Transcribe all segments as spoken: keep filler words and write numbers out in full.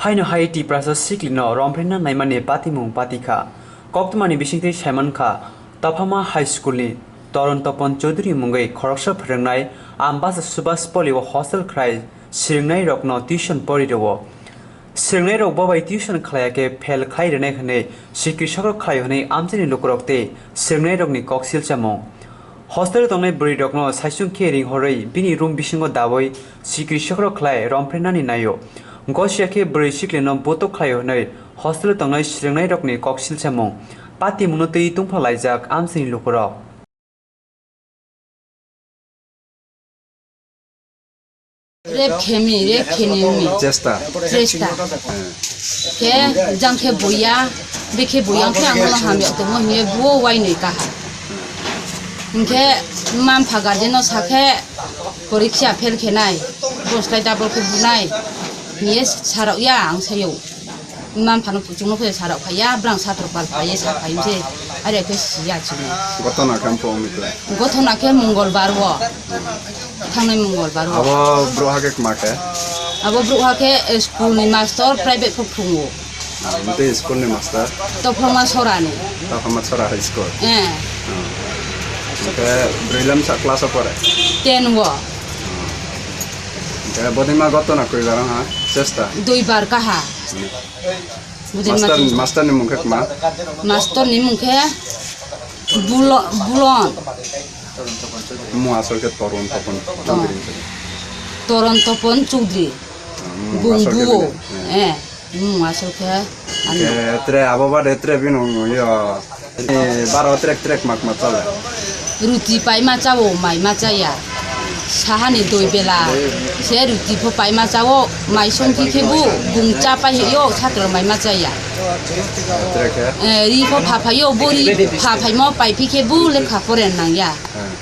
Haino hai Tiprasa siklino romphrenna naimani patimung patikha. Koktwmani bisingtwi saimankha, Taphama High School ni Toron Topon Chaudhury mungwi khoroksa phwrwngnai Ambasa Subhas Poly o hostel khlai swrwngnairokno tuition pori rwo. Swrwngnairok bo bai tuition khlaiya khe fail khlai rwnai hwnwi sikri sokro khlai hwnwi amchaini lukurok tei swrwngnairokni kok silchamung. Hostel tongnai bwrwirokno saisung khe ringhorwi bini room bisingo dawi sikri sokro khlai romphrenani naio. Gosiya khe bwrwi siklino buto khlaio hwnwi hostel tongnai swrwngnairokni kok silchamung. Patimungno twi tungphla laijak amchaini lukurok. Rep khemi, rep kheni mi. Chesta. Chesta. Khe jang khe buya, bekhe buya khe ang no hamya tomo hiye buo wainwi kaha. Hinkhe mampha guardian no sakhe poriksa fail khenai, bostai double khe bunai. Hiye sarok ya ang sayo. Imam phano puchungno khe sarok phaiya, brang satro pal phaiye sa phai se, are khe siya chini. Gotona khe ampo omitla. Gotona khe Mongolbar wo. Thangnai Mongolbar wo. Abo bro hake kma khe? Abo bro hake, eh, school ni master, private khe phungo. Mte school ni master? Tophoma Sorani. Tophoma Sora High School. Eh. Hmm. Oke, brilliant sa class o pore? Ten wo. Oke, bodima gotona koi barang ha? Sesta? Dui bar kaha. Hmm. Master, master ni mung khe kma? Master ni mung khe Bulo-, Bulon. Mung asol khe Toron Topon Chowdhury. Toron Topon Chowdhury. Hmm, mung asol khe buo. Bini, hmm. Eh, mung asol khe. Khe tre abo bade tre bini mung yo. Eh, baro trek trek mak mak chala. Ruti paima chao, mai ma chaya. Sahani doi bela. Se ruti pho paima chao, mai songphi khe bu, bung cha pai yo, satro mai ma chaya. Trek he? Eh, ri pho pha phaio, bo ri pha phaimo paiphi khe bu, lekha poren nangya. Hmm.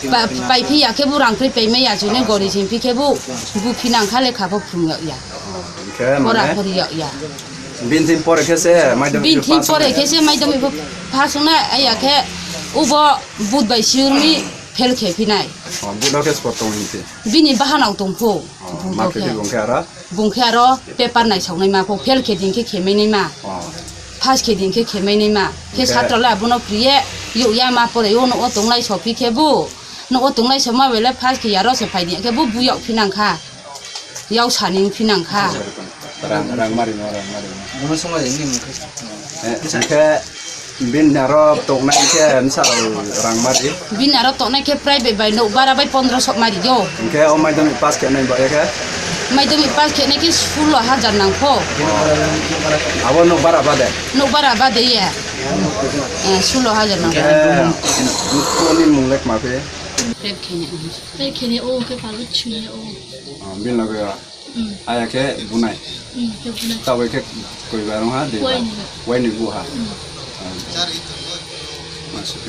Pa-, paiphi ya khe bu rang khe paima ya chune gori singphi khe bu, bu phi nang kha lekha pho phung ya. Hingkhe pora mane phori ya. Bini thing pore khe se madhyamik pass wngnai. Bini thing pore khe se madhyamik pass wngnai, aya khe ubo but bai sirmi fail khe phinai. Oh, but o khe spot tong hinti. Bini bahanao tongkho. Oh, but ma o khe khe. Bung khe aro? Bung khe aro paper naisaoknai ma pho, fail khe din khe khemai nai ma. Oh. Pass khe din khe khemai nai ma. Khe hingkhe satro le abono priye, yokya ma pore, yo no o tongnai sophi khe bu. No o tongnai sopma bele pass khe yaro se phai di khe bu buyok phinang kha. Yau sani wngphi nang kha. Rang, rang mari no, rang mari no. Bono songla jani mung khe. Eh, hingkhe bini aro toknai khe msa rang mari. Bini aro toknai khe private bai nok bara bai pondro sok mari yo. Hingkhe o madhyamik pass khe nai ba khe? Madhyamik pass khe nai khe sullo hajar nang kho. Abo nok bara bade? Nok bara bade ye. Eh, sullo hajar nang kho. Hingkhe nokni mung le kma phi? Rep kheni. Rep kheni o khe palo chini o. Ah, bini loge. Hmm. Aya khe bunai. Hmm, khe bunai. Tabuk khe koi bar wngha, dui bar. Waini. Waini bu ha. Hmm. Ah. Masuk.